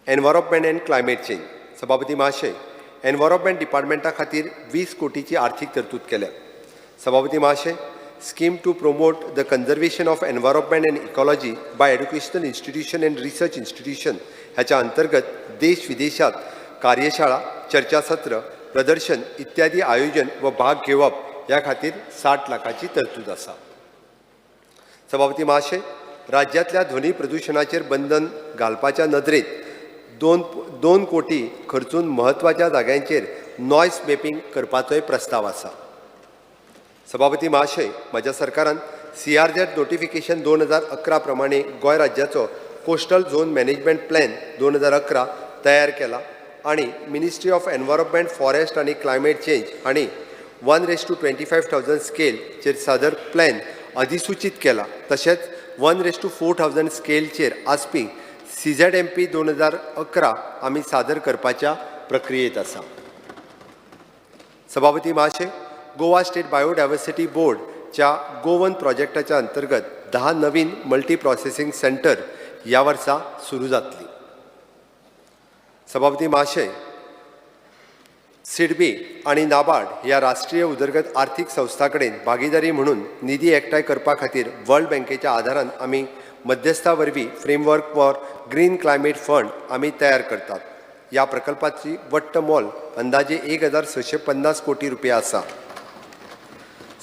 Environment and climate change. सभापती महाशय, environment डिपार्टमेंटा खातीर 20 कोटीची आर्थीक तरतूद केल्या. सभापती महाशय, scheme to promote the conservation of environment and ecology by educational institution and research institution ह्याच्या अंतर्गत देश विदेशात कार्यशाळा, चर्चासत्र, प्रदर्शन इत्यादी आयोजन व भाग घेवप ह्या खातीर 60 लाखाची तरतूद आसा. सभापती महाशय, राज्यांतल्या ध्वनी प्रदुशणाचेर बंधन घालपाच्या नदरेत 2 कोटी खर्चून म्हत्वाच्या जाग्यांचेर नॉयस मॅपिंग करपाचोय प्रस्ताव आसा. सभापती महाशय, म्हज्या सरकारान सीआरझेड नोटिफिकेशन 2011 प्रमाणे गोंय राज्याचो कोस्टल झोन मॅनेजमेंट प्लॅन 2011 तयार केला आनी मिनिस्ट्री ऑफ एनवायरोमेंट, फॉरेस्ट आनी क्लायमेट चेंज हांणी 1:25,000 स्केलचेर सादर प्लॅन अधिसूचीत केला. तशेंच 1:4000 स्केलचेर आसपी सीझेडएमपी 2011 आमी सादर करपाच्या प्रक्रियेत आसा. सभापती महाशय, गोवा स्टेट बायोडायवर्सिटी बोर्डच्या गोवन प्रोजेक्टाच्या अंतर्गत 10 नवीन मल्टी प्रोसेसिंग सेंटर ह्या वर्सा सुरू जातली. सभापती महाशय, सिडबी आनी नाबार्ड ह्या राष्ट्रीय उदरगत आर्थीक संस्था कडेन भागीदारी म्हणून निधी एकठांय करपा खातीर वर्ल्ड बँकेच्या आदारान आमी मध्यस्था वरवीं framework for green climate fund आमी तयार करतात. ह्या प्रकल्पाची वट्ट मोल अंदाजे 1650 कोटी रुपया आसा.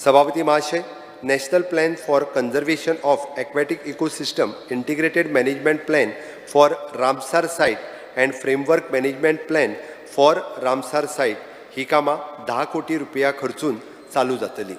सभापती महाशय, national plan for conservation of aquatic ecosystem, integrated management plan for Ramsar site and framework management plan for Ramsar site ही कामां 10 कोटी रुपया खर्चून चालू जातली.